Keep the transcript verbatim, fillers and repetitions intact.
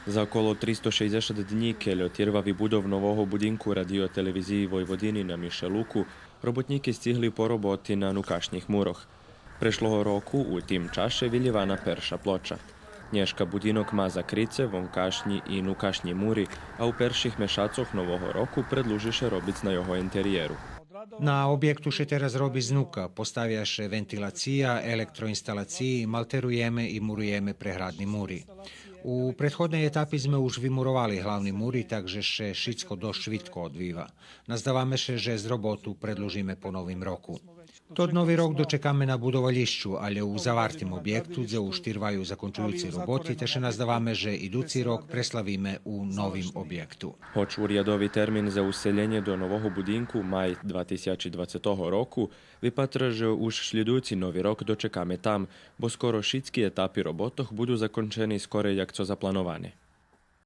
За коло тристо шейдзешат днї, кельо тирва вибудов нового будинку Радио-телевизиї Войводини на Мишелуку, роботнїки сцигли по роботи на нукашнїх мурох. Прешлого року у тим чаше вилївана перша плоча. Нєшка будинок ма закрице, вонкашнї и нукашнї мури, а у перших мешацох нового року предлужи ше робиц на його ентериєру. На обєкту ше тераз роби знука, поставя ше вентилация, електроинсталациї, малтеруєме и муруєме преградни мури. У предходней етапи зме уж вимуровали главни мури, так же ше шицко досц швидко одвива. Наздаваме ше же з роботу предлужиме по новим року. Тот нови рок дочекаме на будовалїщу, алє у завартим обєкту, дзе уж тирваю закончуюци роботи, та ше наздаваме же идуци рок преславиме у новим обєкту. Гоч урядови термин за уселєнє до нового будинку май два тисячи двацетого року, випатра же уж шлїдуюци нови рок дочекаме там, бо скоро шицки етапи роботох буду закончени скорей як цо заплановане.